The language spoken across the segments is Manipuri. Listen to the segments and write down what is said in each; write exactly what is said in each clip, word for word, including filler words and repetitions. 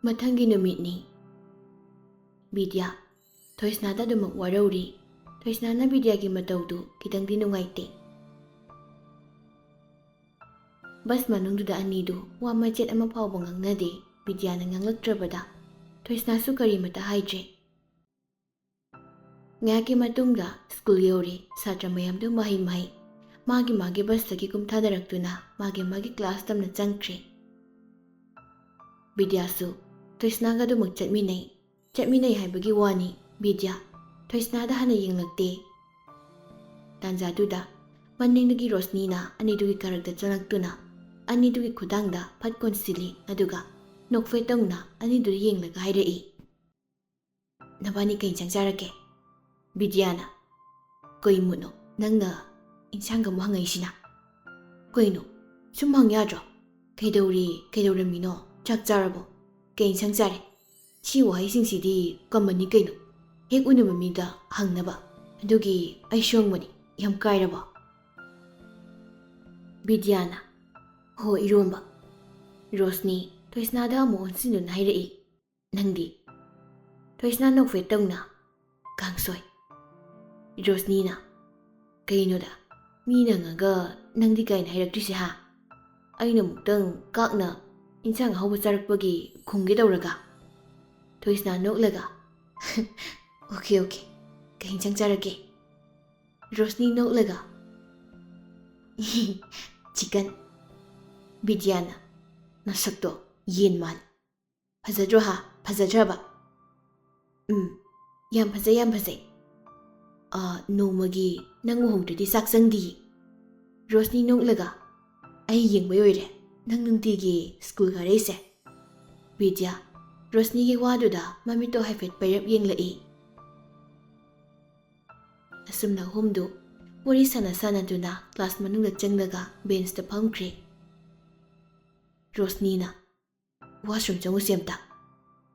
ꯃꯊꯪꯒꯤ ꯅꯨꯃꯤꯠꯅꯤ꯫ ꯕꯤꯗ꯭ꯌꯥ꯫ ꯊꯣꯏꯁꯅꯥꯗ ꯑꯗꯨꯃꯛ ꯋꯥꯔꯧꯔꯤ꯫ ꯊꯣꯏꯁꯅꯥꯅ ꯕꯤꯗ꯭ꯌꯥꯒꯤ ꯃꯇꯧꯗꯨ ꯈꯤꯇꯪꯗꯤ ꯅꯨꯡꯉꯥꯏꯇꯦ꯫ ꯕꯁ ꯃꯅꯨꯡꯗꯨꯗ ꯑꯅꯤꯗꯨ ꯋꯥ ꯃꯆꯦꯠ ꯑꯃ ꯐꯥꯎꯕ ꯉꯥꯡꯅꯗꯦ꯫ ꯕꯤꯗ꯭ꯌꯥꯅ ꯉꯥꯡꯂꯛꯇ꯭ꯔꯕꯗ ꯊꯣꯏꯁꯅꯥꯁꯨ ꯀꯔꯤꯃꯇ ꯍꯥꯏꯗ꯭ꯔꯦ꯫ ꯉꯥꯏꯍꯥꯛꯀꯤ ꯃꯇꯨꯡꯗ ꯁ꯭ꯀꯨꯜ ꯌꯧꯔꯦ꯫ ꯁꯥꯇ꯭ꯔ ꯃꯌꯥꯝꯗꯨ ꯃꯍꯩ ꯃꯍꯩ ꯃꯥꯒꯤ ꯃꯥꯒꯤ ꯕꯁꯇꯒꯤ ꯀꯨꯝꯊꯅꯔꯛꯇꯨꯅ ꯃꯥꯒꯤ ꯃꯥꯒꯤ ꯀ꯭ꯂꯥꯁ ꯇꯝꯅ ꯆꯪꯈ꯭ꯔꯦ꯫ ꯕꯤꯗ꯭ꯌꯥꯁꯨ ꯊꯣꯏꯁꯅꯥꯒ ꯑꯗꯨꯃꯛ ꯆꯠꯃꯤꯟꯅꯩ꯫ ꯆꯠꯃꯤꯟꯅꯩ ꯍꯥꯏꯕꯒꯤ ꯋꯥꯅꯤ, ꯕꯤꯗ꯭ꯌꯥ ꯊꯣꯏꯁꯅꯥꯗ ꯍꯥꯟꯅ ꯌꯦꯡꯂꯛꯇꯦ꯫ ꯇꯥꯟꯖꯥꯗꯨꯗ ꯃꯅꯤꯡꯗꯒꯤ ꯔꯣꯁꯅꯤꯅ ꯑꯅꯤꯗꯨꯒꯤ ꯀꯔꯛꯇ ꯆꯪꯂꯛꯇꯨꯅ ꯑꯅꯤꯗꯨꯒꯤ ꯈꯨꯗꯥꯡꯗ ꯐꯠ ꯀꯣꯟꯁꯤꯜꯂꯤ, ꯑꯗꯨꯒ ꯅꯣꯛꯐꯦꯠ ꯇꯧꯅ ꯑꯅꯤꯗꯨꯗ ꯌꯦꯡꯂꯒ ꯍꯥꯏꯔꯛꯏ, "ꯅꯕꯥꯅꯤ ꯀꯩ ꯏꯟꯁꯥꯡ ꯆꯥꯔꯛꯀꯦ?" ꯕꯤꯗ꯭ꯌꯥꯅ, "ꯀꯩ ꯃꯨꯠꯅꯣ ꯅꯪꯅ ꯏꯟꯁꯥꯡꯒ ꯑꯃꯨꯛ ꯍꯪꯉꯛꯏꯁꯤꯅ? ꯀꯩꯅꯣ, ꯁꯨꯝ ꯍꯪ ꯌꯥꯗ꯭ꯔꯣ? ꯀꯩꯗꯧꯔꯤ, ꯀꯩꯗꯧꯔꯝꯃꯤꯅꯣ? ꯆꯥꯛ ꯆꯥꯔꯕꯣ? ꯀꯩ ꯏꯟꯁꯥꯡ ꯆꯥꯔꯦ?" ꯁꯤ ꯋꯥꯍꯩꯁꯤꯡꯁꯤꯗꯤ ꯀꯃꯟꯅꯤ ꯀꯩꯅꯣ, ꯍꯦꯛ ꯎꯅꯕ ꯃꯤꯗ ꯍꯪꯅꯕ꯫ ꯑꯗꯨꯒꯤ ꯑꯩꯁꯨ ꯍꯪꯕꯅꯤ, ꯌꯥꯝ ꯀꯥꯏꯔꯕꯣ?" ꯕꯤꯗ꯭ꯌꯥꯅ, "ꯍꯣ, ꯏꯔꯣꯝꯕ꯫" ꯔꯣꯁꯅꯤ ꯊꯣꯏꯁꯅꯥꯗ ꯑꯃꯨꯛ ꯑꯣꯟꯁꯤꯟꯗꯨꯅ ꯍꯥꯏꯔꯛꯏ, "ꯅꯪꯗꯤ?" ꯊꯣꯏꯁꯅꯥ ꯅꯣꯛꯐꯦꯠ ꯇꯧꯅ, "ꯀꯥꯡꯁꯣꯏ꯫" ꯔꯣꯁꯅꯤꯅ, "ꯀꯩꯅꯣꯗ, ꯃꯤꯅ ꯍꯪꯉꯒ ꯅꯪꯗꯤ ꯀꯥꯏꯅ ꯍꯥꯏꯔꯛꯇ꯭ꯔꯤꯁꯦ, ꯍꯥ? ꯑꯩꯅ ꯑꯃꯨꯛꯇꯪ ꯀꯥꯛꯅ ꯏꯟꯁꯥꯡ ꯑꯍꯥꯎꯕ ꯆꯥꯔꯛꯄꯒꯤ ꯈꯨꯝꯒꯦ ꯇꯧꯔꯒ?" ꯊꯣꯏꯁꯅꯥ ꯅꯣꯛꯂꯒ, "ꯑꯣꯀꯦ, ꯑꯣꯀꯦ, ꯀꯩ ꯏꯟꯁꯥꯡ ꯆꯥꯔꯛꯀꯦ?" ꯔꯣꯁꯅꯤ ꯅꯣꯛꯂꯒ, "ꯆꯤꯀꯟ꯫" ꯕꯤꯗ꯭ꯌꯥꯅ, "ꯅꯁꯛꯇꯣ ꯌꯦꯟ ꯃꯥꯜꯂꯤ꯫ ꯐꯖꯗ꯭ꯔꯣ ꯍꯥ? ꯐꯖꯗ꯭ꯔꯕ?" "ꯎꯝ, ꯌꯥꯝ ꯐꯖꯩ, ꯌꯥꯝ ꯐꯖꯩ꯫ ꯑꯥ, ꯅꯣꯡꯃꯒꯤ ꯅꯪ ꯎꯍꯧꯗ꯭ꯔꯗꯤ ꯆꯥꯛ ꯆꯪꯗꯤꯌꯦ꯫" ꯔꯣꯁꯅꯤ ꯅꯣꯛꯂꯒ, "ꯑꯩ ꯌꯦꯡꯕꯩ ꯑꯣꯏꯔꯦ ꯅꯪ ꯅꯨꯡꯇꯤꯒꯤ ꯁ꯭ꯀꯨꯜ ꯀꯥꯔꯛꯏꯁꯦ꯫" ꯕꯤꯗ꯭ꯌꯥ ꯔꯣꯁꯅꯤꯒꯤ ꯋꯥꯗꯨꯗ ꯃꯃꯤꯠꯇꯣ ꯍꯥꯏꯐꯦꯠ ꯄꯩꯔꯞ ꯌꯦꯡꯂꯛꯏ꯫ ꯑꯁꯨꯝꯅ ꯑꯍꯨꯝꯗꯨ ꯋꯥꯔꯤ ꯁꯥꯟꯅ ꯁꯥꯟꯅꯗꯨꯅ ꯀ꯭ꯂꯥꯁ ꯃꯅꯨꯡꯗ ꯆꯪꯂꯒ ꯕꯦꯟꯁꯇ ꯐꯝꯈ꯭ꯔꯦ꯫ ꯔꯣꯁꯅꯤꯅ, "ꯋꯥꯁꯔꯨꯝ ꯆꯪꯉꯨꯁꯦ ꯑꯝꯇ꯫"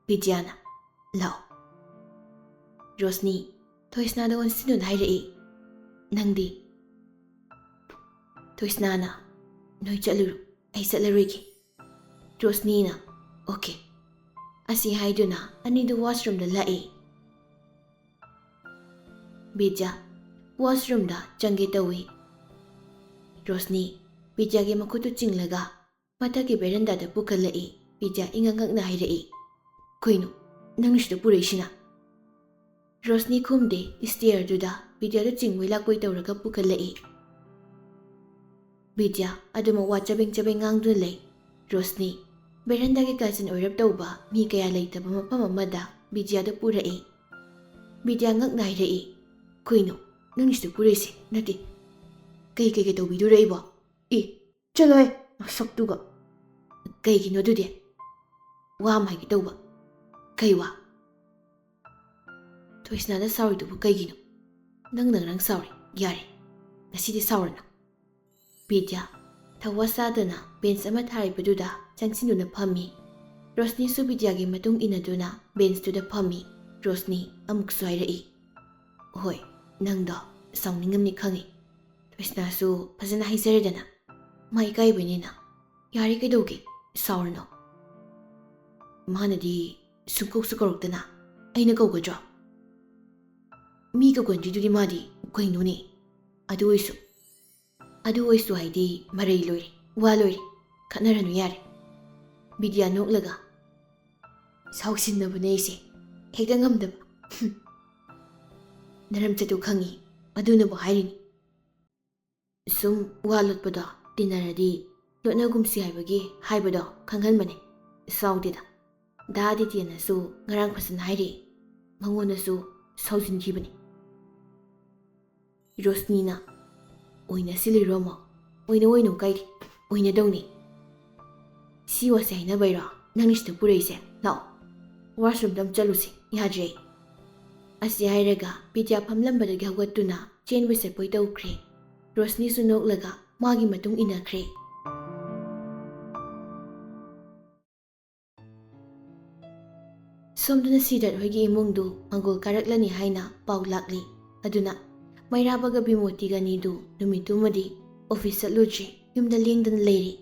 ꯕꯤꯗ꯭ꯌꯥꯅ, "ꯂꯥꯛꯑꯣ꯫" ꯔꯣꯁꯅꯤ ꯊꯣꯏꯁꯅꯥꯗ ꯑꯣꯟꯁꯤꯟꯗꯨꯅ ꯍꯥꯏꯔꯛꯏ, "ꯅꯪꯗꯤ?" ꯊꯣꯏꯁꯅꯥꯅ, "ꯅꯣꯏ ꯆꯠꯂꯨꯔꯣ, ꯑꯩ ꯆꯠꯂꯔꯣꯏꯒꯦ꯫" ꯔꯣꯁꯅꯤꯅ, "ꯑꯣꯀꯦ, ꯑꯁꯤ ꯍꯥꯏꯗꯨꯅ ꯑꯅꯤꯗꯨ washroomꯗ ꯂꯥꯛꯏ꯫ ꯕꯤꯗ꯭ꯌꯥ washroomꯗ ꯆꯪꯒꯦ ꯇꯧꯏ꯫ ꯔꯣꯁꯅꯤ ꯕꯤꯗ꯭ꯌꯥꯒꯤ ꯃꯈꯨꯠꯇꯨ ꯆꯤꯡꯂꯒ ꯃꯊꯛꯀꯤ verandaꯗ ꯄꯨꯈꯠꯂꯛꯏ꯫ ꯕꯤꯗ꯭ꯌꯥ ꯏꯉꯛ ꯉꯛꯅ ꯍꯥꯏꯔꯛꯏ, "ꯀꯩꯅꯣ ꯅꯪꯅ ꯁꯤꯗ ꯄꯨꯔꯛꯏꯁꯤꯅ?" ꯔꯣꯁꯅꯤ ꯈꯨꯝꯗꯦ꯫ Stairꯗꯨꯗ ꯕꯤꯗ꯭ꯌꯥꯗꯨ ꯆꯤꯡꯕꯣꯏ ꯂꯥꯛꯄꯣꯏ ꯇꯧꯔꯒ ꯄꯨꯈꯠꯂꯛꯏ꯫ ꯕꯤꯗ꯭ꯌꯥ ꯑꯗꯨꯃꯛ ꯋꯥ ꯆꯕꯦꯡ ꯆꯕꯦꯡ ꯉꯥꯡꯗꯨꯅ ꯂꯩ꯫ ꯔꯣꯁꯅꯤ verandaꯒꯤ cousin ꯑꯣꯏꯔꯞ ꯇꯧꯕ ꯃꯤ ꯀꯌꯥ ꯂꯩꯇꯕ ꯃꯐꯝ ꯑꯃꯗ ꯕꯤꯗ꯭ꯌꯥꯗꯨ ꯄꯨꯔꯛꯏ꯫ ꯕꯤꯗ꯭ꯌꯥ ꯉꯛꯅ ꯍꯥꯏꯔꯛꯏ, "ꯀꯩꯅꯣ ꯅꯪ ꯁꯤꯗ ꯄꯨꯔꯛꯏꯁꯦ? ꯅꯠꯇꯦ, ꯀꯩ ꯀꯩ ꯀꯩ ꯇꯧꯕꯤꯗꯣꯔꯛꯏꯕꯣ? ꯏ, ꯆꯠꯂꯣꯍꯦ, ꯃꯁꯛꯇꯨꯒ!" "ꯀꯩꯒꯤꯅꯣ ꯑꯗꯨꯗꯤ?" "ꯋꯥ ꯑꯃ ꯍꯥꯏꯒꯦ ꯇꯧꯕ." "ꯀꯩ ꯋꯥ?" "ꯊꯣꯏꯁꯅꯥꯗ ꯁꯥꯎꯔꯤꯗꯨꯕꯨ ꯀꯩꯒꯤꯅꯣ? ꯅꯪꯅ ꯉꯔꯥꯡ ꯁꯥꯎꯔꯦ, ꯌꯥꯔꯦ, ꯉꯁꯤꯗꯤ ꯁꯥꯎꯔꯅꯨ꯫" ꯕꯤꯗ꯭ꯌꯥ ꯊꯋꯥ ꯁꯥꯗꯅ bench ꯑꯃ ꯊꯥꯔꯤꯕꯗꯨꯗ ꯆꯪꯁꯤꯟꯗꯨꯅ ꯐꯝꯃꯤ꯫ ꯔꯣꯁꯅꯤꯁꯨ ꯕꯤꯗ꯭ꯌꯥꯒꯤ ꯃꯇꯨꯡ ꯏꯟꯅꯗꯨꯅ benchꯇꯨꯗ ꯐꯝꯃꯤ꯫ ꯔꯣꯁꯅꯤ ꯑꯃꯨꯛꯁꯨ ꯍꯥꯏꯔꯛꯏ, "ꯍꯣꯏ, ꯅꯪꯗꯣ ꯁꯥꯎꯅꯤꯡꯉꯝꯅꯤ ꯈꯪꯉꯤ꯫ ꯊꯣꯏꯁꯅꯥꯁꯨ ꯐꯖꯅ ꯍꯥꯏꯖꯔꯦꯗꯅ, ꯃꯥ ꯏꯀꯥꯏꯕꯅꯤꯅ꯫ ꯌꯥꯔꯦ, ꯀꯩꯗꯧꯒꯦ? ꯁꯥꯎꯔꯅꯨ꯫ ꯃꯥꯅꯗꯤ ꯁꯨꯡꯀꯧꯁꯨ ꯀꯧꯔꯛꯇꯅ ꯑꯩꯅ ꯀꯧꯒꯗ꯭ꯔꯣ? ꯃꯤ ꯀꯧꯒꯟꯗ꯭ꯔꯤꯗꯨꯗꯤ ꯃꯥꯗꯤ꯫ ꯀꯩꯅꯣꯅꯦ? ꯑꯗꯨ ꯑꯣꯏꯁꯨ, ꯑꯗꯨ ꯑꯣꯏꯁꯨ ꯍꯥꯏꯗꯤ ꯃꯔꯩ ꯂꯣꯏꯔꯦ, ꯋꯥ ꯂꯣꯏꯔꯦ, ꯈꯠꯅꯔꯅꯨ ꯌꯥꯔꯦ꯫" ꯕꯤꯗ꯭ꯌꯥ ꯅꯣꯛꯂꯒ, "ꯁꯥꯎꯁꯤꯟꯅꯕꯅꯦ ꯑꯩꯁꯦ, ꯍꯦꯛꯇ ꯉꯝꯗꯕ꯫ ꯍꯨꯝ꯫ ꯅꯔꯝꯆꯠꯇꯨ ꯈꯪꯉꯤ, ꯑꯗꯨꯅꯕꯨ ꯍꯥꯏꯔꯤꯅꯤ꯫ ꯁꯨꯝ ꯋꯥ ꯂꯣꯠꯄꯗꯣ ꯇꯤꯟꯅꯔꯗꯤ ꯂꯣꯠꯅꯒꯨꯝꯁꯤ ꯍꯥꯏꯕꯒꯤ ꯍꯥꯏꯕꯗꯣ ꯈꯪꯍꯟꯕꯅꯦ꯫ ꯁꯥꯎꯗꯦꯗ꯫ ꯗꯥ ꯑꯥꯗꯤꯇ꯭ꯌꯅꯁꯨ ꯉꯔꯥꯡ ꯐꯖꯅ ꯍꯥꯏꯔꯛꯏ꯫ ꯃꯉꯣꯟꯗꯁꯨ ꯁꯥꯎꯖꯤꯟꯈꯤꯕꯅꯤ꯫" ꯔꯣꯁꯅꯤꯅ, "ꯑꯣꯏꯅ ꯁꯤꯜꯂꯤꯔꯣ ꯑꯃꯨꯛ? ꯑꯣꯏꯅ, ꯑꯣꯏꯅ ꯀꯥꯏꯗꯦ, ꯑꯣꯏꯅꯗꯧꯅꯤ꯫ ꯁꯤ ꯋꯥꯁꯦ ꯍꯥꯏꯅꯕꯩꯔꯣ ꯅꯪꯅ ꯁꯤꯗ ꯄꯨꯔꯛꯏꯁꯦ? ꯂꯥꯛꯑꯣ, washroomꯗ ꯑꯃ ꯆꯠꯂꯨꯁꯦ, ꯌꯥꯗ꯭ꯔꯦ ꯑꯩ꯫" ꯑꯁꯤ ꯍꯥꯏꯔꯒ ꯕꯤꯗ꯭ꯌꯥ ꯐꯝꯂꯝꯕꯗꯒꯤ ꯍꯧꯒꯠꯇꯨꯅ ꯆꯦꯟꯕ ꯆꯠꯄꯣꯏ ꯇꯧꯈ꯭ꯔꯦ꯫ ꯔꯣꯁꯅꯤꯁꯨ ꯅꯣꯛꯂꯒ ꯃꯥꯒꯤ ꯃꯇꯨꯡ ꯏꯟꯅꯈ꯭ꯔꯦ꯫ ꯁꯣꯝꯗꯅ ꯁꯤꯗꯠ ꯍꯣꯏꯒꯤ ꯏꯃꯨꯡꯗꯨ ꯃꯪꯒꯣꯜ ꯀꯥꯔꯛꯂꯅꯤ ꯍꯥꯏꯅ ꯄꯥꯎ ꯂꯥꯛꯂꯤ꯫ ꯑꯗꯨꯅ ꯃꯩꯔꯥꯕꯒ ꯕꯤꯃꯣꯇꯤꯒ ꯑꯅꯤꯗꯨ ꯅꯨꯃꯤꯠꯇꯨꯃꯗꯤ office ꯆꯠꯂꯨꯗ꯭ꯔꯦ, ꯌꯨꯝꯗ ꯂꯦꯡꯗꯅ ꯂꯩꯔꯤ꯫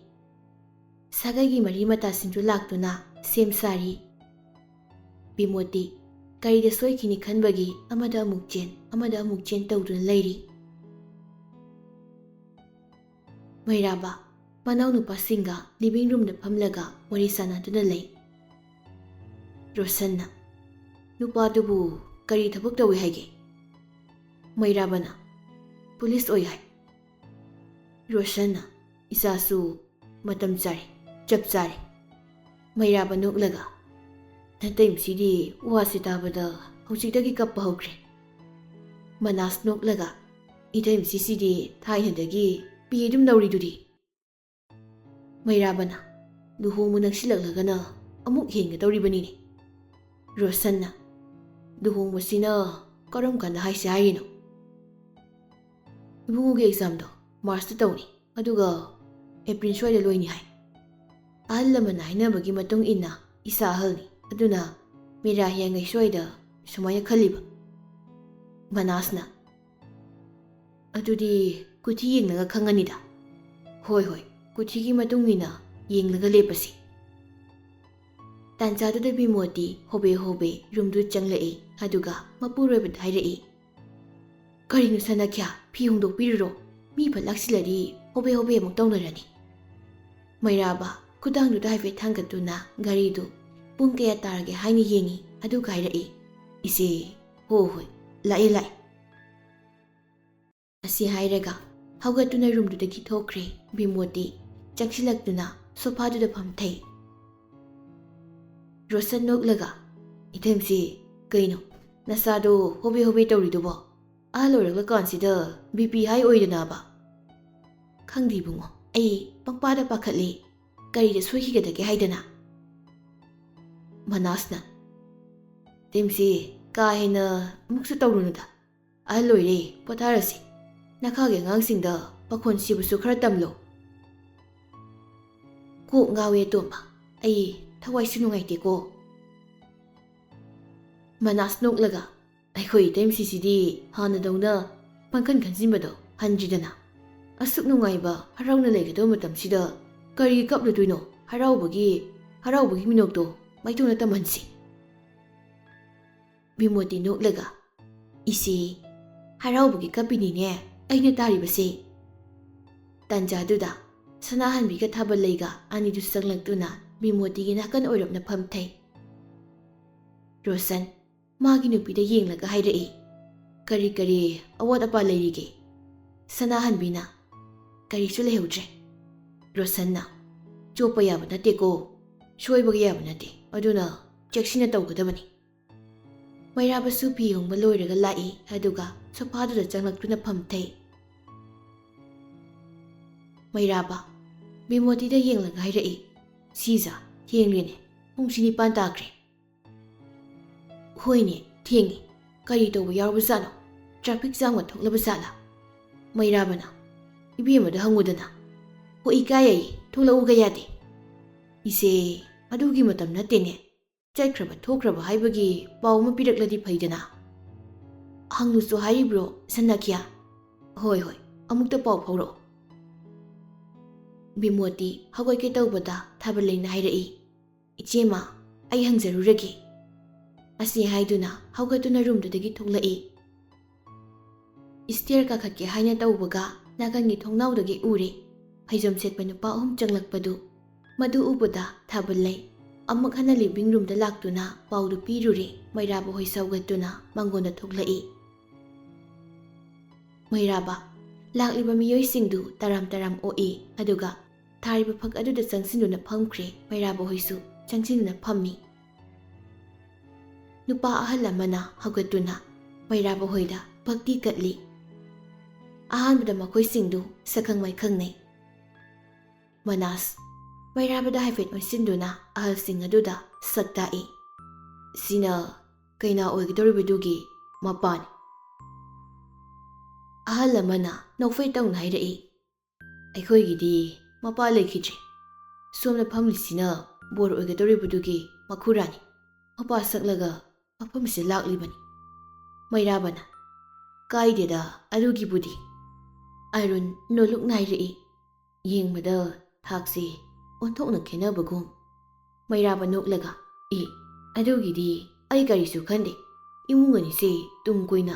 ꯁꯥꯒꯩꯒꯤ ꯃꯔꯤ ꯃꯇꯥꯁꯤꯡꯁꯨ ꯂꯥꯛꯇꯨꯅ ꯁꯦꯝ ꯁꯥꯔꯤ꯫ ꯕꯤꯃꯣꯇꯤ ꯒꯥꯔꯤꯗ ꯁꯣꯏꯈꯤꯅꯤ ꯈꯟꯕꯒꯤ ꯑꯃꯗ ꯑꯃꯨꯛ ꯆꯦꯟ, ꯑꯃꯗ ꯑꯃꯨꯛ ꯆꯦꯟ ꯇꯧꯗꯨꯅ ꯂꯩꯔꯤ꯫ ꯃꯩꯔꯥꯕ ꯃꯅꯥꯎꯅꯨꯄꯥꯁꯤꯡꯒ ꯂꯤꯚꯤꯡ ꯔꯨꯝꯗ ꯐꯝꯂꯒ ꯋꯥꯔꯤ ꯁꯥꯟꯅꯗꯨꯅ ꯂꯩ꯫ ꯔꯣꯁꯟꯅ, "ꯅꯨꯄꯥꯗꯨꯕꯨ ꯀꯔꯤ ꯊꯕꯛ ꯇꯧꯏ ꯍꯥꯏꯒꯦ?" ꯃꯩꯔꯥꯕꯅ, "ꯄꯨꯂꯤꯁ ꯑꯣꯏ ꯍꯥꯏ꯫" ꯔꯣꯁꯟꯅ, "ꯏꯆꯥꯁꯨ ꯃꯇꯝ ꯆꯥꯔꯦ, ꯆꯞ ꯆꯥꯔꯦ꯫" ꯃꯩꯔꯥꯕ ꯅꯣꯛꯂꯒ, "ꯅꯇꯩꯃꯁꯤꯗꯤ ꯋꯥꯁꯤ ꯇꯥꯕꯗ ꯍꯧꯖꯤꯛꯇꯒꯤ ꯀꯞꯄ ꯍꯧꯈ꯭ꯔꯦ꯫" ꯃꯅꯥꯁ ꯅꯣꯛꯂꯒ, "ꯏꯇꯩꯃꯁꯤꯁꯤꯗꯤ ꯊꯥꯏꯅꯗꯒꯤ ꯄꯤ ꯑꯗꯨꯝ ꯂꯧꯔꯤꯗꯨꯗꯤ꯫" ꯃꯩꯔꯥꯕꯅ, "ꯂꯨꯍꯣꯡꯕ ꯅꯛꯁꯤꯜꯂꯛꯂꯒꯅ ꯑꯃꯨꯛ ꯍꯦꯟꯒꯗꯧꯔꯤꯕꯅꯤꯅꯦ꯫" ꯔꯣꯁꯟꯅ, "ꯂꯨꯍꯣꯡꯕꯁꯤꯅ ꯀꯔꯝ ꯀꯥꯟꯗ ꯍꯥꯏꯁꯦ ꯍꯥꯏꯔꯤꯅꯣ?" "ꯏꯕꯨꯡꯉꯣꯒꯤ ꯑꯦꯛꯖꯥꯝꯗꯣ ꯃꯥꯔꯆꯇ ꯇꯧꯅꯤ, ꯑꯗꯨꯒ ꯑꯦꯄ꯭ꯔꯤꯜ ꯁ꯭ꯋꯥꯏꯗ ꯂꯣꯏꯅꯤ ꯍꯥꯏ꯫ ꯑꯍꯜ ꯂꯃꯟꯅ ꯍꯥꯏꯅꯕꯒꯤ ꯃꯇꯨꯡ ꯏꯟꯅ ꯏꯁꯥ ꯑꯍꯜꯅꯤ, ꯑꯗꯨꯅ ꯃꯦꯔꯥ ꯍꯤꯌꯥꯡꯒꯩ ꯁ꯭ꯋꯥꯏꯗ ꯁꯨꯃꯥꯏꯅ ꯈꯜꯂꯤꯕ꯫" ꯃꯅꯥꯁꯅ, "ꯑꯗꯨꯗꯤ ꯀꯨꯊꯤ ꯌꯦꯡꯂꯒ ꯈꯪꯉꯅꯤꯗ꯫" "ꯍꯣꯏ, ꯍꯣꯏ, ꯀꯨꯊꯤꯒꯤ ꯃꯇꯨꯡ ꯏꯟꯅ ꯌꯦꯡꯂꯒ ꯂꯦꯞꯄꯁꯤ꯫" ꯇꯥꯟꯖꯥꯗꯨꯗ ꯕꯤꯃꯣꯇꯤ ꯍꯣꯕꯦ ꯍꯣꯕꯦ ꯔꯨꯝꯗꯨ ꯆꯪꯂꯛꯏ, ꯑꯗꯨꯒ ꯃꯄꯨꯔꯣꯏꯕꯗ ꯍꯥꯏꯔꯛꯏ, "ꯀꯔꯤꯅꯣ ꯁꯅꯥꯈ꯭ꯌꯥ, ꯐꯤ ꯍꯣꯡꯗꯣꯛꯄꯤꯔꯨꯔꯣ, ꯃꯤ ꯐꯠ ꯂꯥꯛꯁꯤꯜꯂꯗꯤ ꯍꯣꯕꯦ ꯍꯣꯕꯦ ꯑꯃꯨꯛ ꯇꯧꯅꯔꯅꯤ꯫" ꯃꯩꯔꯥꯕ ꯈꯨꯗꯥꯡꯗꯨꯗ ꯍꯥꯏꯐꯦꯠ ꯊꯥꯡꯒꯠꯇꯨꯅ ꯒꯥꯔꯤꯗꯨ ꯄꯨꯡ ꯀꯌꯥ ꯇꯥꯔꯒꯦ ꯍꯥꯏꯅ ꯌꯦꯡꯉꯤ, ꯑꯗꯨꯒ ꯍꯥꯏꯔꯛꯏ, "ꯏꯆꯦ, ꯍꯣ ꯍꯣꯏ, ꯂꯥꯛꯑꯦ ꯂꯥꯛꯑꯦ꯫" ꯑꯁꯤ ꯍꯥꯏꯔꯒ ꯍꯧꯒꯠꯇꯨꯅ ꯔꯨꯝꯗꯨꯗꯒꯤ ꯊꯣꯛꯈ꯭ꯔꯦ꯫ ꯕꯤꯃꯣꯇꯤ ꯆꯪꯁꯤꯜꯂꯛꯇꯨꯅ ꯁꯣꯐꯥꯗꯨꯗ ꯐꯝꯊꯩ꯫ ꯔꯣꯁꯟ ꯅꯣꯛꯂꯒ, "ꯏꯊꯦꯝꯁꯤ, ꯀꯩꯅꯣ ꯅꯁꯥꯗꯣ ꯍꯣꯕꯦ ꯍꯣꯕꯦ ꯇꯧꯔꯤꯗꯨꯕꯣ? ꯑꯍꯜ ꯑꯣꯏꯔꯛꯂꯀꯥꯟꯁꯤꯗ ꯕꯤ ꯄꯤ ꯍꯥꯏ ꯑꯣꯏꯗꯅꯕ?" "ꯈꯪꯗꯦ ꯏꯕꯨꯡꯉꯣ, ꯑꯩ ꯄꯪꯄꯥꯗ ꯄꯥꯈꯠꯂꯤ, ꯀꯔꯤꯗ ꯁꯣꯏꯈꯤꯒꯗꯒꯦ ꯍꯥꯏꯗꯅ꯫" ꯃꯅꯥꯁꯅ, "ꯏꯊꯦꯝꯁꯤ, ꯀꯥ ꯍꯦꯟꯅ ꯑꯃꯨꯛꯁꯨ ꯇꯧꯔꯨꯅꯨꯗ, ꯑꯍꯜ ꯑꯣꯏꯔꯦ, ꯄꯣꯊꯥꯔꯁꯤ꯫ ꯅꯈꯥꯒꯤ ꯑꯉꯥꯡꯁꯤꯡꯗ ꯄꯥꯈꯣꯟ ꯁꯤꯕꯁꯨ ꯈꯔ ꯇꯝꯂꯣ꯫" "ꯀꯣꯛ ꯉꯥꯎꯋꯦ ꯇꯣꯝꯕ, ꯑꯩ ꯊꯋꯥꯏꯁꯨ ꯅꯨꯡꯉꯥꯏꯇꯦꯀꯣ꯫" ꯃꯅꯥꯁ ꯅꯣꯛꯂꯒ, "ꯑꯩꯈꯣꯏ ꯏꯇꯩꯃꯁꯤꯁꯤꯗꯤ ꯍꯥꯟꯅꯗꯧꯅ ꯄꯪꯈꯟ ꯈꯟꯖꯤꯟꯕꯗꯣ ꯍꯟꯗ꯭ꯔꯤꯗꯅ꯫ ꯑꯁꯨꯛ ꯅꯨꯡꯉꯥꯏꯕ ꯍꯔꯥꯎꯅ ꯂꯩꯒꯗꯕ ꯃꯇꯝꯁꯤꯗ ꯀꯔꯤꯒꯤ ꯀꯞꯂꯨꯗꯣꯏꯅꯣ? ꯍꯔꯥꯎꯕꯒꯤ, ꯍꯔꯥꯎꯕꯒꯤ ꯃꯤꯅꯣꯛꯇꯣ ꯃꯥꯏꯊꯣꯡꯅ ꯇꯝꯍꯟꯁꯤ꯫" ꯕꯤꯃꯣꯇꯤ ꯅꯣꯛꯂꯒ, "ꯏꯆꯦ, ꯍꯔꯥꯎꯕꯒꯤ ꯀꯞꯄꯤꯅꯤꯅꯦ ꯑꯩꯅ ꯇꯥꯔꯤꯕꯁꯦ"꯫ ꯇꯥꯟꯖꯥꯗꯨꯗ ꯁꯅꯥꯍꯟꯕꯤꯒ ꯊꯥꯕꯜꯂꯩꯒ ꯑꯅꯤꯗꯨ ꯆꯪꯂꯛꯇꯨꯅ ꯕꯤꯃꯣꯇꯤꯒꯤ ꯅꯥꯀꯟ ꯑꯣꯏꯔꯞꯅ ꯐꯝꯊꯩ꯫ ꯔꯣꯁꯟ ꯃꯥꯒꯤ ꯅꯨꯄꯤꯗ ꯌꯦꯡꯂꯒ ꯍꯥꯏꯔꯛꯏ, "ꯀꯔꯤ ꯀꯔꯤ ꯑꯋꯥꯠ ꯑꯄꯥ ꯂꯩꯔꯤꯒꯦ?" ꯁꯅꯥꯍꯟꯕꯤꯅ, "ꯀꯔꯤꯁꯨ ꯂꯩꯍꯧꯗ꯭ꯔꯦ"꯫ ꯔꯣꯁꯟꯅ, "ꯆꯣꯞꯄ ꯌꯥꯕ ꯅꯠꯇꯦꯀꯣ, ꯁꯣꯏꯕꯒ ꯌꯥꯕ ꯅꯠꯇꯦ, ꯑꯗꯨꯅ ꯆꯦꯛꯁꯤꯟꯅ ꯇꯧꯒꯗꯕꯅꯤ"꯫ ꯃꯩꯔꯥꯕꯁꯨ ꯐꯤ ꯍꯣꯡꯕ ꯂꯣꯏꯔꯒ ꯂꯥꯛꯏ, ꯑꯗꯨꯒ ꯁꯣꯐꯥꯗꯨꯗ ꯆꯪꯂꯛꯇꯨꯅ ꯐꯝꯊꯩ꯫ ꯃꯩꯔꯥꯕ ꯕꯤꯃꯣꯇꯤꯗ ꯌꯦꯡꯂꯒ ꯍꯥꯏꯔꯛꯏ, "ꯁꯤꯖ, ꯊꯦꯡꯂꯦꯅꯦ, ꯄꯨꯡꯁꯤ ꯅꯤꯄꯥꯟ ꯇꯥꯈ꯭ꯔꯦ"꯫ "ꯍꯣꯏꯅꯦ, ꯊꯦꯡꯉꯤ꯫ ꯀꯔꯤ ꯇꯧꯕ ꯌꯥꯎꯔꯕꯖꯥꯠꯅꯣ? ꯇ꯭ꯔꯥꯐꯤꯛ ꯖꯥꯝꯒ ꯊꯣꯛꯂꯕ ꯖꯥꯠꯂꯥ?" ꯃꯩꯔꯥꯕꯅ, "ꯏꯕꯦꯝꯃꯗ ꯍꯪꯉꯨꯗꯅ"꯫ "ꯍꯣ, ꯏꯀꯥꯏ ꯑꯩ, ꯊꯣꯛꯂꯛꯎꯒ ꯌꯥꯗꯦ"꯫ "ꯏꯆꯦ, ꯑꯗꯨꯒꯤ ꯃꯇꯝ ꯅꯠꯇꯦꯅꯦ꯫ ꯆꯠꯈ꯭ꯔꯕ ꯊꯣꯛꯈ꯭ꯔꯕ ꯍꯥꯏꯕꯒꯤ ꯄꯥꯎ ꯑꯃ ꯄꯤꯔꯛꯂꯗꯤ ꯐꯩꯗꯅ"꯫ "ꯍꯪꯂꯨꯁꯨ ꯍꯥꯏꯔꯤꯕ꯭ꯔꯣ, ꯁꯅꯥꯈ꯭ꯌꯥ?" "ꯍꯣꯏ, ꯍꯣꯏ, ꯑꯃꯨꯛꯇ ꯄꯥꯎ ꯐꯥꯎꯔꯛꯑꯣ"꯫ ꯕꯤꯃꯣꯇꯤ ꯍꯧꯒꯠꯀꯦ ꯇꯧꯕꯗ ꯊꯥꯕꯜꯂꯩꯅ ꯍꯥꯏꯔꯛꯏ, "ꯏꯆꯦꯃ, ꯑꯩ ꯍꯪꯖꯔꯨꯔꯒꯦ"꯫ ꯑꯁꯤ ꯍꯥꯏꯗꯨꯅ ꯍꯧꯒꯠꯇꯨꯅ ꯔꯨꯝꯗꯨꯗꯒꯤ ꯊꯣꯛꯂꯛꯏ꯫ ꯏꯁꯇꯤꯌꯔ ꯀꯥꯈꯠꯀꯦ ꯍꯥꯏꯅ ꯇꯧꯕꯒ ꯅꯥꯀꯟꯒꯤ ꯊꯣꯡꯅꯥꯎꯗꯒꯤ ꯎꯔꯦ, ꯐꯩꯖꯣꯝ ꯁꯦꯠꯄ ꯅꯨꯄꯥ ꯑꯍꯨꯝ ꯆꯪꯂꯛꯄꯗꯨ꯫ ꯃꯗꯨ ꯎꯕꯗ ꯊꯥꯕꯜꯂꯩ ꯑꯃꯨꯛ ꯍꯟꯅ ꯂꯤꯚꯤꯡ ꯔꯨꯝꯗ ꯂꯥꯛꯇꯨꯅ ꯄꯥꯎꯗꯨ ꯄꯤꯔꯨꯔꯦ ꯃꯩꯔꯥꯕ ꯍꯣꯏ ꯁꯧꯒꯠꯇꯨꯅ ꯃꯉꯣꯟꯗ ꯊꯣꯛꯂꯛꯏ꯫ ꯃꯩꯔꯥꯕ ꯂꯥꯛꯂꯤꯕ ꯃꯤꯑꯣꯏꯁꯤꯡꯗꯨ ꯇꯔꯥꯝ ꯇꯔꯥꯝ ꯑꯣꯛꯏ, ꯑꯗꯨꯒ ꯊꯥꯔꯤꯕ ꯐꯛ ꯑꯗꯨꯗ ꯆꯪꯁꯤꯟꯗꯨꯅ ꯐꯝꯈ꯭ꯔꯦ꯫ ꯃꯩꯔꯥꯕ ꯍꯣꯏꯁꯨ ꯆꯪꯁꯤꯟꯗꯨꯅ ꯐꯝꯃꯤ꯫ ꯅꯨꯄꯥ ꯑꯍꯜ ꯑꯃꯅ ꯍꯧꯒꯠꯇꯨꯅ ꯃꯩꯔꯥꯕ ꯍꯣꯏꯗ ꯐꯛꯇꯤ ꯀꯠꯂꯤ꯫ ꯑꯍꯥꯟꯕꯗ ꯃꯈꯣꯏꯁꯤꯡꯗꯨ ꯁꯛꯈꯪ ꯃꯥꯏꯈꯪꯅꯩ꯫ ꯃꯅꯥꯁ ꯃꯩꯔꯥꯕꯗ ꯍꯥꯏꯐꯦꯠ ꯑꯣꯟꯁꯤꯟꯗꯨꯅ ꯑꯍꯜꯁꯤꯡ ꯑꯗꯨꯗ ꯁꯛ ꯇꯥꯛꯏ꯫ "ꯁꯤꯅ ꯀꯩꯅꯥ ꯑꯣꯏꯒꯗꯧꯔꯤꯕꯗꯨꯒꯤ ꯃꯄꯥꯅꯤ"꯫ ꯑꯍꯜ ꯑꯃꯅ ꯅꯣꯛꯐꯦꯠ ꯇꯧꯅ ꯍꯥꯏꯔꯛꯏ, "ꯑꯩꯈꯣꯏꯒꯤꯗꯤ ꯃꯄꯥ ꯂꯩꯈꯤꯗ꯭ꯔꯦ꯫ ꯁꯣꯝꯅ ꯐꯝꯂꯤꯁꯤꯅ ꯕꯣꯔ ꯑꯣꯏꯒꯗꯧꯔꯤꯕꯗꯨꯒꯤ ꯃꯈꯨꯔꯥꯅꯤ꯫ ꯃꯄꯥ ꯁꯛꯂꯒ ꯃꯐꯝꯁꯤꯗ ꯂꯥꯛꯂꯤꯕꯅꯤ"꯫ ꯃꯩꯔꯥꯕꯅ, "ꯀꯥꯏꯗꯦꯗ ꯑꯗꯨꯒꯤꯕꯨꯗꯤ"꯫ ꯑꯔꯨꯟ ꯅꯣꯂꯨꯛ ꯅꯥꯏꯔꯛꯏ꯫ ꯌꯦꯡꯕꯗ ꯊꯥꯛꯁꯤ ꯑꯣꯟꯊꯣꯛꯅ ꯈꯦꯠꯅꯕꯒꯨꯝ꯫ ꯃꯩꯔꯥꯕ ꯅꯣꯛꯂꯒ, "ꯑꯦ, ꯑꯗꯨꯒꯤꯗꯤ ꯑꯩ ꯀꯔꯤꯁꯨ ꯈꯟꯗꯦ꯫ ꯏꯃꯨꯡ ꯑꯅꯤꯁꯦ ꯇꯨꯡ ꯀꯣꯏꯅ